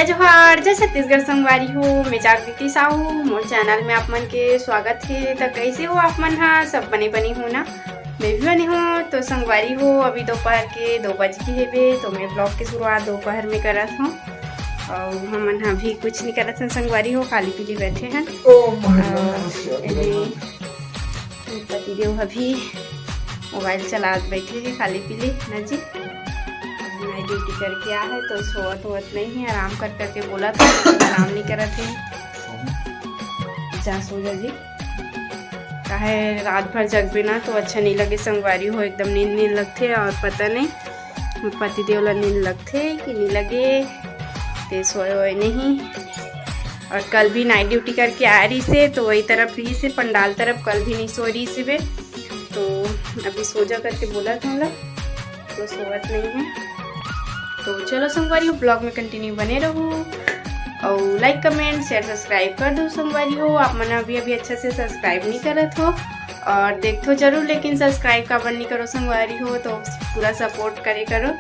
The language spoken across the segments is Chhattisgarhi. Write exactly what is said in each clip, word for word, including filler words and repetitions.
जोहार, जय छत्तीसगढ़ संगवारी हो। मैं जागृति साहू, मोर चैनल में आप मन के स्वागत हे। त कैसे हो आप मन हा? सब बने बने हो ना? मैं भी बने हो। तो संगवारी हो, अभी दोपहर के दो बज के हेबे, तो मैं ब्लॉग के शुरुआत दोपहर में करत हूँ। और हमन हा अभी कुछ नहीं करत हन संगवारी हो, खाली पीली बैठे हैं। पतिदेव अभी मोबाइल चलात बैठे हैं खाली पीली ना जी। नाइट ड्यूटी करके आ है तो सोवत होवत नहीं है, आराम कर करके बोलत है, आराम नहीं करत है। जा सो जा जी, काहे रात भर जगबे ना तो अच्छा नहीं लगे संगवारी हो, एकदम नींद नींद लगथे। और पता नहीं पतिदेव ला नींद लगथे कि नहीं लगे, ते सोए होए नहीं। और कल भी नाइट ड्यूटी करके आ रही से, तो वही तरफ रही से, पंडाल तरफ, कल भी नहीं सो रही से बे। तो अभी सो जा करके बोलत हूँ ला, तो सोवत नहीं है। तो चलो संगवारी हो, ब्लॉग में कंटिन्यू बने रहू। और लाइक, कमेंट, शेयर, सब्सक्राइब कर दो संगवारी हो। आप मन अभी अभी अच्छा से सब्सक्राइब नहीं करत हो और देखथो जरूर, लेकिन सब्सक्राइब काबर नहीं करो संगवारी हो, तो पूरा सपोर्ट करे करो।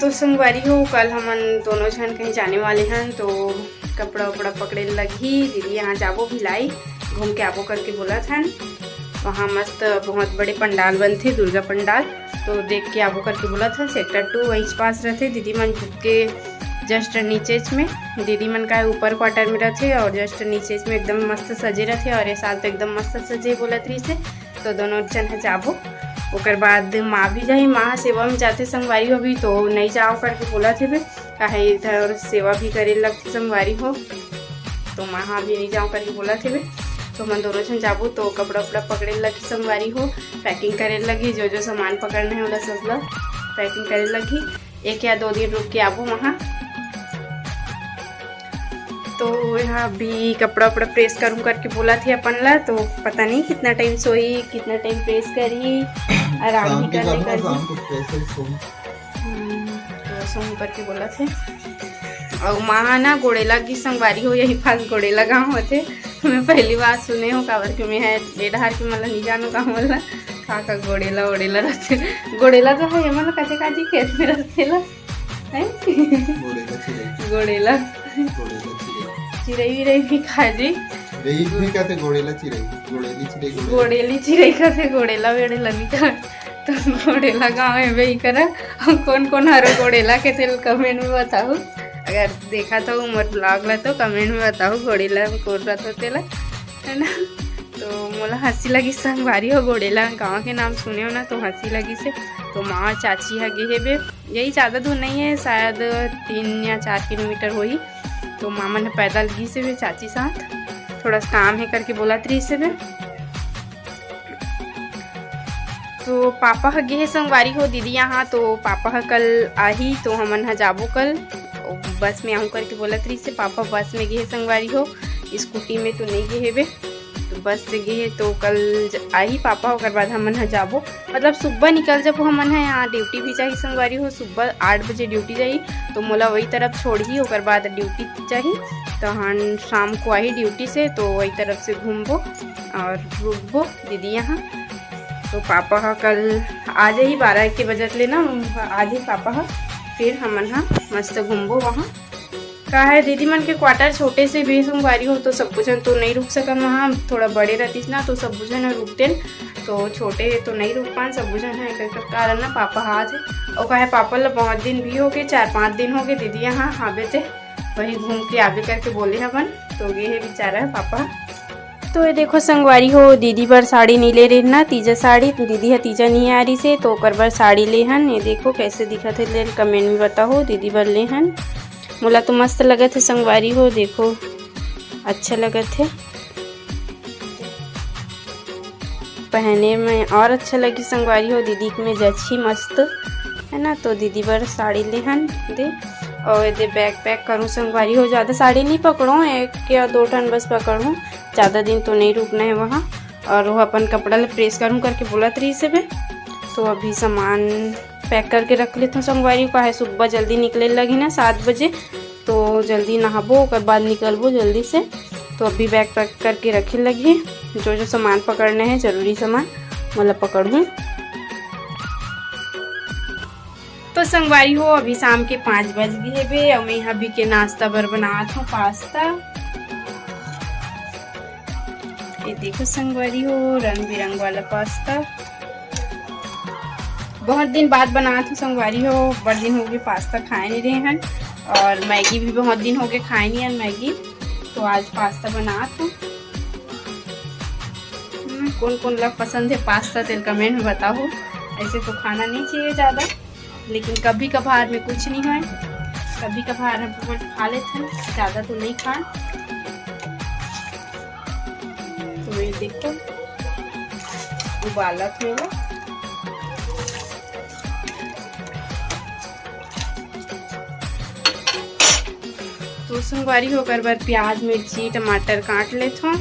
तो संगवारी हो, कल हमन दोनों झन कहीं जाने वाले हन, तो कपड़ा उपड़ा पकड़े लगही। दीदी यहाँ जाबो भिलाई, घूम के आबो करके बोलत हन। वहाँ मस्त बहुत बड़े पंडाल बनथे, दुर्गा पंडाल, तो देख के आबो करके बोलत हन। सेक्टर टू वहीं पास रहथे, दीदी मन के जस्ट नीचे में, दीदी मन का ऊपर क्वार्टर में रहथे और जस्ट नीचे में एकदम मस्त सजे रहथे। और ये साल तो एकदम मस्त सजे बोलत रहिसे, तो दोनों झन ह जाबो। ओकर बाद माँ भी जाही, माँ ह सेवा में जाथे संगवारी हो, अभी तो नहीं जाओ करके बोलत हेबे, काहे इधर सेवा भी करे लगथे संगवारी हो, तो माँ ह अभी नहीं जाओ करके बोलत हेबे। तो हमन दोनों झन जाबो तो कपड़ा उपड़ा पकड़े लगही संगवारी हो, पैकिंग करे लगही, जो जो सामान पकड़ना है ओला सब ला पैकिंग करे लगही। एक या दो दिन रुक के आबो वहाँ। तो यहाँ अभी कपड़ा उपड़ा प्रेस करूँ करके बोलत हे अपन ला, तो पता नहीं कितना टाइम सोई, कितना टाइम प्रेस करही, आराम शाम भी के करने करना, करही। शाम को प्रेस ही सोऊँ। हम्म, तो सोऊँ करके बोलत हे। और माँ ना गोड़ेला की संगवारी हो, यही पास गोड़ेला गाँव होथे। मैं पहली बार सुने हो, काबर कि मैं है ए डहार के, मतलब नहीं जानू का बोलना, का का गोड़ेला ओड़ेला रहथे। गोड़ेला तो है, मतलब कथे का जी खेत में रहथे ला। हैं? गोड़ेला चिरई। गोड़ेला। गोड़ेला चिरई। चिरई विरई भी खा जी। चिरई भी कहते गोड़ेला चिरई। गोड़ेली चिरई, गोड़ेला। गोड़ेली चिरई कहते गोड़ेला वेड़ेला नहीं कहा। तो गोड़ेला गाँव में भी करा। कौन कौन हरो गोड़ेला के तेल कमेंट में बताओ। अगर देखा तो मोर ब्लॉग ला तो कमेंट में बताओ गोड़ेला में कौन रहत होते ला, है ना? तो मोला हंसी लगी संगवारी हो, गोड़ेला गाँव के नाम सुने हो ना तो हंसी लगी से। तो माँ चाची ह गे हेबे, यही ज़्यादा दूर नहीं है, शायद तीन या चार किलोमीटर होही। तो माँ मन पैदल गिस हेबे चाची साथ, थोड़ा सा काम है करके बोलत रहिस हेबे। तो पापा ह गे हे संगवारी हो दीदी यहाँ, तो पापा ह कल आही, तो हमन ह जाबो कल। बस में आहूँ करके बोलत रहिस हे पापा, बस में गे हे संगवारी हो, स्कूटी में तो नहीं गे हेबे। तो बस से गे हे, तो कल ज-, आही पापा, ओकर बाद हमन ह जाबो। मतलब सुबह निकल जाबो हमन ह, यहाँ ड्यूटी भी जाही संगवारी हो, सुबह आठ बजे ड्यूटी जाही, तो मोला वही तरफ छोड़ही, ओकर बाद ड्यूटी जाही। तो हम शाम को आही ड्यूटी से, तो वही तरफ से घूमबो और रुकबो दीदी यहाँ। तो पापा ह कल आ जाही बारह एक के बजत ले ना, आ जाही पापा ह, फिर हमन ह मस्त घूमबो वहाँ। का है, दीदी मन के क्वार्टर छोटे से भी संगवारी हो, तो सब झन तो नहीं रुक सकन वहाँ, थोड़ा बड़े रहतिस ना, तो सब झन ह रुकतेन, तो छोटे तो नहीं रुक पान सब झन ह। एकर कारण ना पापा ह आज, और का है, पापा ला बहुत दिन भी हो गए, चार पाँच दिन हो गए दीदी यहाँ आबे ते, वही घूम के आबे करके बोले हवन, तो गे हे बेचारा पापा। तो ये देखो संगवारी हो, दीदी बर साड़ी नहीं ले रहे ना, तीजा साड़ी, तो दीदी ह तीजा नहीं आ रही से, तो ओकर बर साड़ी ले हन। ये देखो कैसे दिखत हे, ले कमेंट में बताओ, दीदी बर ले हन। मोला तो मस्त लगत हे संगवारी हो, देखो अच्छा लगत हे पहने में, और अच्छा लगी संगवारी हो। दीदी में जची मस्त है ना, तो दीदी बर साड़ी लेहन दे। और ये दे बैग पैक करूँ संगवारी हो, ज़्यादा साड़ी नहीं पकड़ो, एक या दो ठन बस पकड़ूँ, ज़्यादा दिन तो नहीं रुकना है वहाँ। और वो अपन कपड़ा ले प्रेस करूँ करके बोलत रही से बे, तो अभी सामान पैक करके रख लेथों संगवारी हो, काहे सुबह जल्दी निकले लगी ना सात बजे, तो जल्दी नहाबो, ओकर बाद निकलबो जल्दी से। तो अभी बैग पैक करके रखे लगी, जो जो सामान पकड़ने हैं, जरूरी सामान, मतलब पकड़ूँ। तो संगवारी हो, अभी शाम के पाँच बज गे हेबे, अउ मैं अभी के नाश्ता बर बनात हूँ पास्ता। ये देखो संगवारी हो, रंग बिरंग वाला पास्ता। बहुत दिन बाद बनात हूँ संगवारी हो, बड़ दिन हो गए पास्ता खाए नहीं रहे हन, और मैगी भी बहुत दिन हो गए खाए नहीं हन मैगी। तो आज पास्ता बनात हूँ। हम्म, कौन कौन ला पसंद है पास्ता, तेल कमेंट में बताओ। ऐसे तो खाना नहीं चाहिए ज़्यादा, लेकिन कभी कभार में कुछ नहीं है, कभी कभार हम लोग खा लेते हैं, ज़्यादा तो नहीं खाए। तो ये देखो, उबालत होगा। तो संगवारी हो, ओकर बर प्याज, मिर्ची, टमाटर काट लेथों।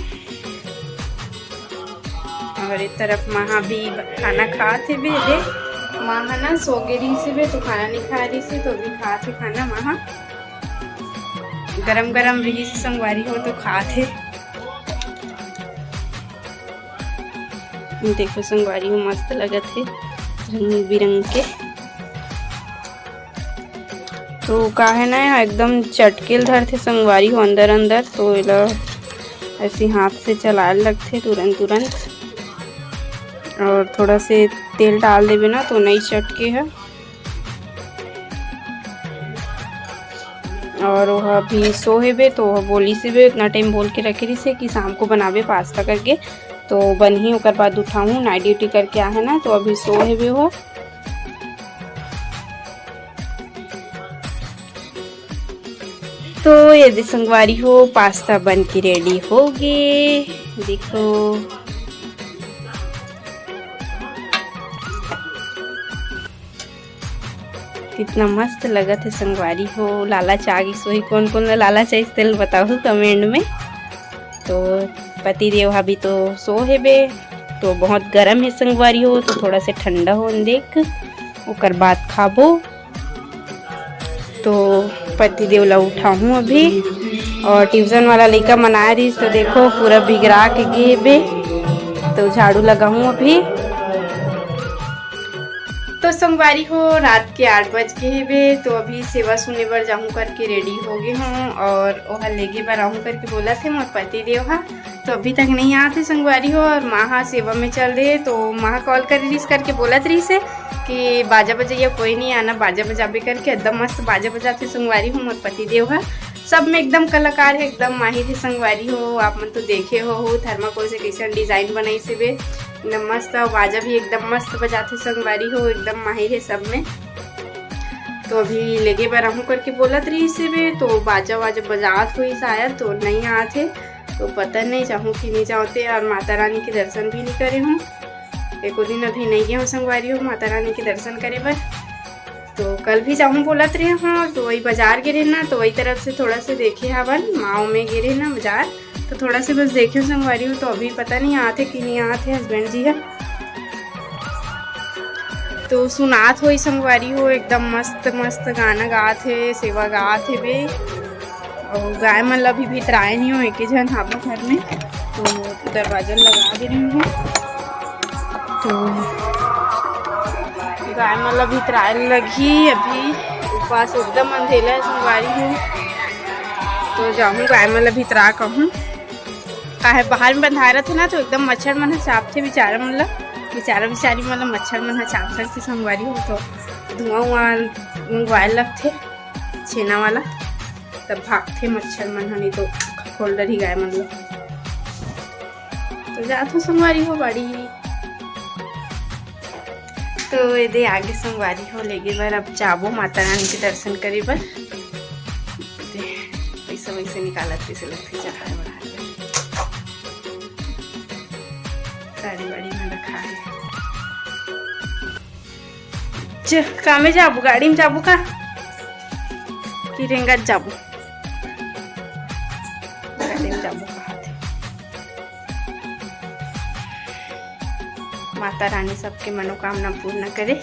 और एक तरफ माँ भी खाना खात हेबे, दे माँ ह ना सो गे रहिस हेबे, तो खाना नहीं खा रहिस हे, तो अभी खात हे खाना माँ ह। गरम गरम रहिस संगवारी हो, तो खात हे। देखो संगवारी हो, मस्त लगत हे रंग बिरंग के। तो का है ना, एकदम चटकेल धरथे संगवारी हो अंदर अंदर, तो एला ऐसे हाथ से चलाए लगथे तुरंत तुरंत, और थोड़ा से तेल डाल देबे ना तो नहीं चटके है। और वह अभी सो हेबे, तो वह बोलिस हेबे, उतना टाइम बोल के रखे रहिस हे कि शाम को बनाबे पास्ता करके, तो बनही, ओकर बाद उठाहूँ, नाइट ड्यूटी करके आहे ना, तो अभी सो हेबे वो। तो ये दे संगवारी हो, पास्ता बन के रेडी हो गे। देखो कितना मस्त लगत हे संगवारी हो। लालच आ गिस होही, कौन कौन ला लालच आइस तेल बताहू कमेंट में। तो पति देव हा भी तो सो हेबे, तो बहुत गरम हे संगवारी हो, तो थोड़ा से ठंडा होन देख, ओकर बाद खाबो। तो पति देव ला उठाहूँ अभी, और ट्यूशन वाला लइका मन आए रहिस, तो देखो पूरा बिगरा के गे हेबे, तो झाड़ू लगाहूँ अभी। तो संगवारी हो, रात के आठ बज के हेबे, तो अभी सेवा सुने बर जाहूँ करके रेडी हो गे हूँ, और ओहा लेगे बर आहूँ करके बोलत हे मोर पति देव हा। तो अभी तक नहीं आत हे संगवारी हो, और माँ हा सेवा में चल दे, तो माँ कॉल कर रहिस करके बोलत रहिस हे कि बाजा बजैया कोई नहीं आना, बाजा बजाबे करके। एकदम मस्त बाजा बजाथे संगवारी हो मोर पति देव हा। सब में एकदम कलाकार हे, एकदम माहिर हे संगवारी हो। आप मन तो देखे हो, हो थर्माकोल से कैसन डिजाइन बनाइस हेबे, एकदम मस्त। अउ बाजा भी एकदम मस्त बजाथे संगवारी हो, एकदम माहिर हे सब में। तो अभी लेगे बर आहूँ करके बोलत रहिस हेबे, तो बाजा वाजा बजात होही शायद, तो नहीं आत हे। तो पता नहीं जाहूँ कि नहीं जाहूँ ते, और माता रानी के दर्शन भी नहीं करे हूँ। एको दिन अभी नहीं गे हूँ संगवारी हो माता रानी के दर्शन करे बर। तो कल भी जाहूँ बोलत रहे हूँ, तो वही बाजार गे रहे ना, तो वही तरफ से थोड़ा से देखे हवन, माओ में गे रहे ना बाजार, तो थोड़ा से बस देखे संगवारी हो। तो अभी पता नहीं आते कि नहीं आते हस्बैंड जी है। तो सुनात होही संगवारी हो, एकदम मस्त मस्त गाना गात हे, सेवा गात हेबे। अउ गाय मन ल अभी भितराए नहीं हो, एके झन हाबो घर में, तो दरवाजा लगा दे रही हूँ। तो गाय मन ल भितराए लगही, अभी उपास एकदम अंधेला हे संगवारी हो, तो जाहूँ गाय मन ल भितरा कहूँ। काहे बाहर में बंधाए रथे ना, तो एकदम मच्छर मन ह चापथे बेचारा मन ल, बेचारा बेचारी मन ल मच्छर मन ह चाप सकथे संगवारी हो। तो धुआं उआं मंगवाए लगथे छेना वाला, तब भागथे मच्छर मन ह, नहीं तो खखोल डरही गाय मन ल। तो जात हो संगवारी हो बाड़ी। तो ये दे आगे संगवारी हो लेगे बर, अब जाबो माता रानी के दर्शन करे बर। दे, पैसा वैसे निकालत कैसे लगथे चढ़ाए बढ़ाए बर। साड़ी वाड़ी में रखा है। च-, का में जाबो? गाड़ी में जाबो का? कि रेंगत जाबो? गाड़ी में जाबो कहाथे। माता रानी सबके मनोकामना पूर्ण करे।